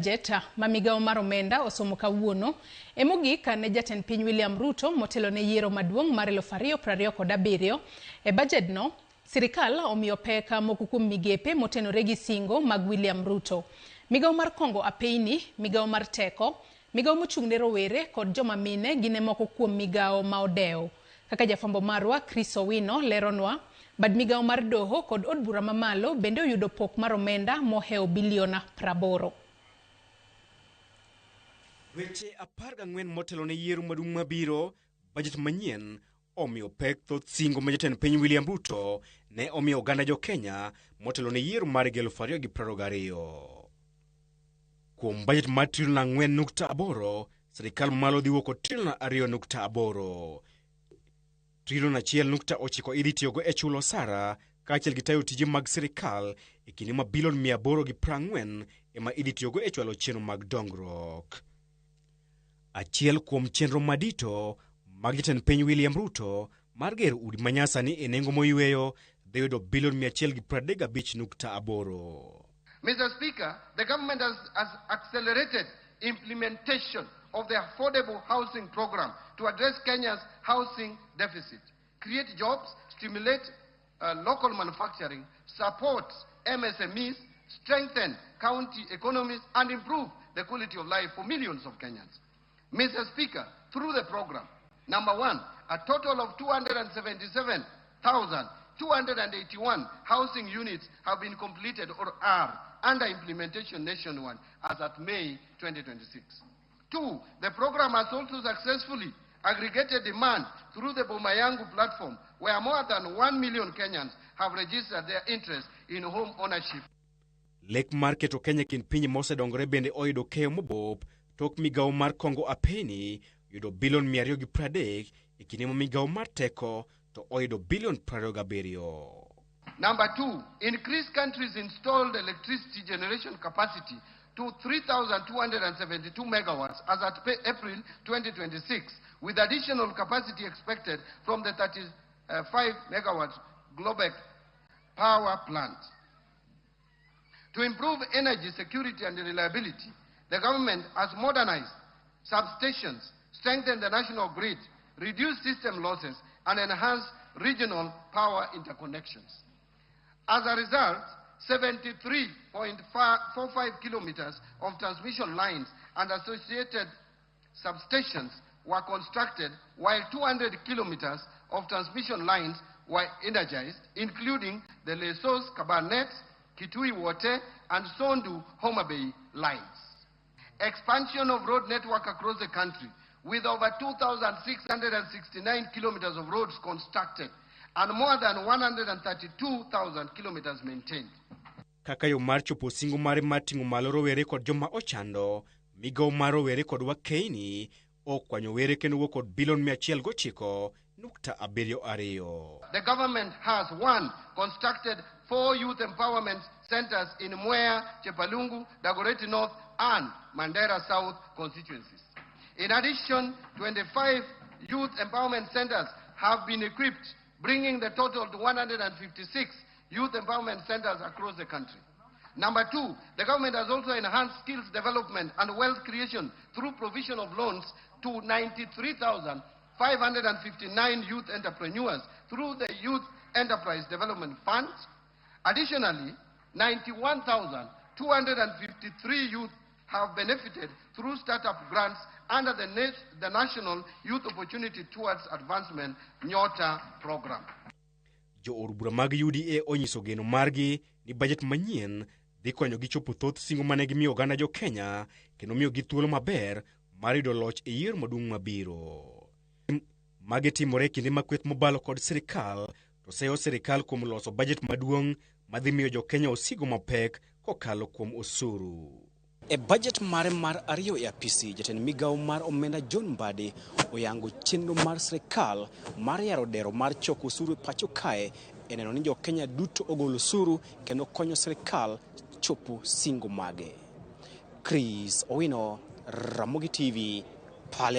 Bajet ma migawo mar omenda osomo kawuono e mogik ne jatend piny William Ruto motelo ne yiero maduong' mar 2027. E bajedno, sirikal omiyo pek moko kuom migepe motenore gi singo mag William Ruto. Migawo mar kongo apeyni, migawo mar teko, migawo mochung' ne rowere kod joma mine gin e moko kuom migawo ma odew. Kaka jafwambo marwa Chris Owino leronwa, bad migawo mar doho kod od bura mamalo bende oyudo pok mar omenda mohewo bilion 80. Dweche 14 motelo ne yiero maduong' mabiro, bajet manyien omiyo pek thoth singo ma jatend piny William Ruto ne omiyo oganda jo Kenya motelo ne yiero mar 2022. Kuom bajet mar trilion 4.8, sirikal malo dhi wuok trilion 2.8. Trilion 1.9 idhi tiyogo e chulo osara kaachiel gi tayo tije mag sirikal e kinde ma bilion 840 ema idhi tiyogo e chwalo chenro mag dongruok. Achiel kuom chenro madito mag jatend piny William Ruto mar gero udi manyasani e nengo moyweyo dhi yudo bilion 135.8. Mr. Speaker, the government has accelerated implementation of the affordable housing program to address Kenya's housing deficit, create jobs, stimulate local manufacturing, support MSMEs, strengthen county economies, and improve the quality of life for millions of Kenyans. Mr. Speaker, through the program, number one, a total of 277,281 housing units have been completed or are under implementation nationwide as at May 2026. Two, the program has also successfully aggregated demand through the Boma Yangu platform, where more than 1 million Kenyans have registered their interest in home ownership. Lek mar keto Kenya kind pinje mosedongore bende oyudo keyo mobop tok migawo mar kongo apeni yudo bilion 230 e kinde ma migawo mar teko to oyudo bilion 27. Number two, increase country's installed electricity generation capacity to 3,272 megawatts as at April 2026, with additional capacity expected from the 35 megawatts Globek power plant. To improve energy security and reliability, the government has modernized substations, strengthened the national grid, reduced system losses, and enhanced regional power interconnections. As a result, 73.45 kilometers of transmission lines and associated substations were constructed, while 200 kilometers of transmission lines were energized, including the Lesos Kabarnet, Kitui Wote, and Sondu Homa Bay lines. Expansion of road network across the country, with over 2,669 kilometers of roads constructed and more than 132,000 kilometers maintained. Kaka yo mar chopo singo mare mar ting'o malo rowere kod joma ochando, migawo mar rowere kod wakeini okwanyo were kendo wuok kod bilion 109.72. The government has, one, constructed 4 youth empowerment centers in Mwea, Chepalungu, Dagoretti North, and Mandera South constituencies. In addition, 25 youth empowerment centers have been equipped, bringing the total to 156 youth empowerment centers across the country. Number two, the government has also enhanced skills development and wealth creation through provision of loans to 93,559 youth entrepreneurs through the Youth Enterprise Development Fund. Additionally, 91,253 youth have benefited through startup grants under the National Youth Opportunity Towards Advancement NYOTA program. Jo od bura mag UDA onyiso geno margi ni bajet manyien dhi konyogi chopo thoth singo mane gimiyo oganda jo Kenya kendo miyogi thuolo maber mar yudo loch e yiero maduong' mabiro. Magi timore e kinde ma kweth mobalo kod sirikal to seyo sirikal kuom loso bajet maduong' madhi miyo jo Kenya osigo mapek kokalo kuom osuru. E bajet mare mar ariyo e apisi, jatend migawo mar omenda John Mbadi oyango chenro mar sirikal mar yaro dero mar choko osuru e pacho kae e neno ni jo Kenya duto ogolo osuru kendo konyo sirikal chopo singo mage. Chris Owino, Ramogi TV, Pale.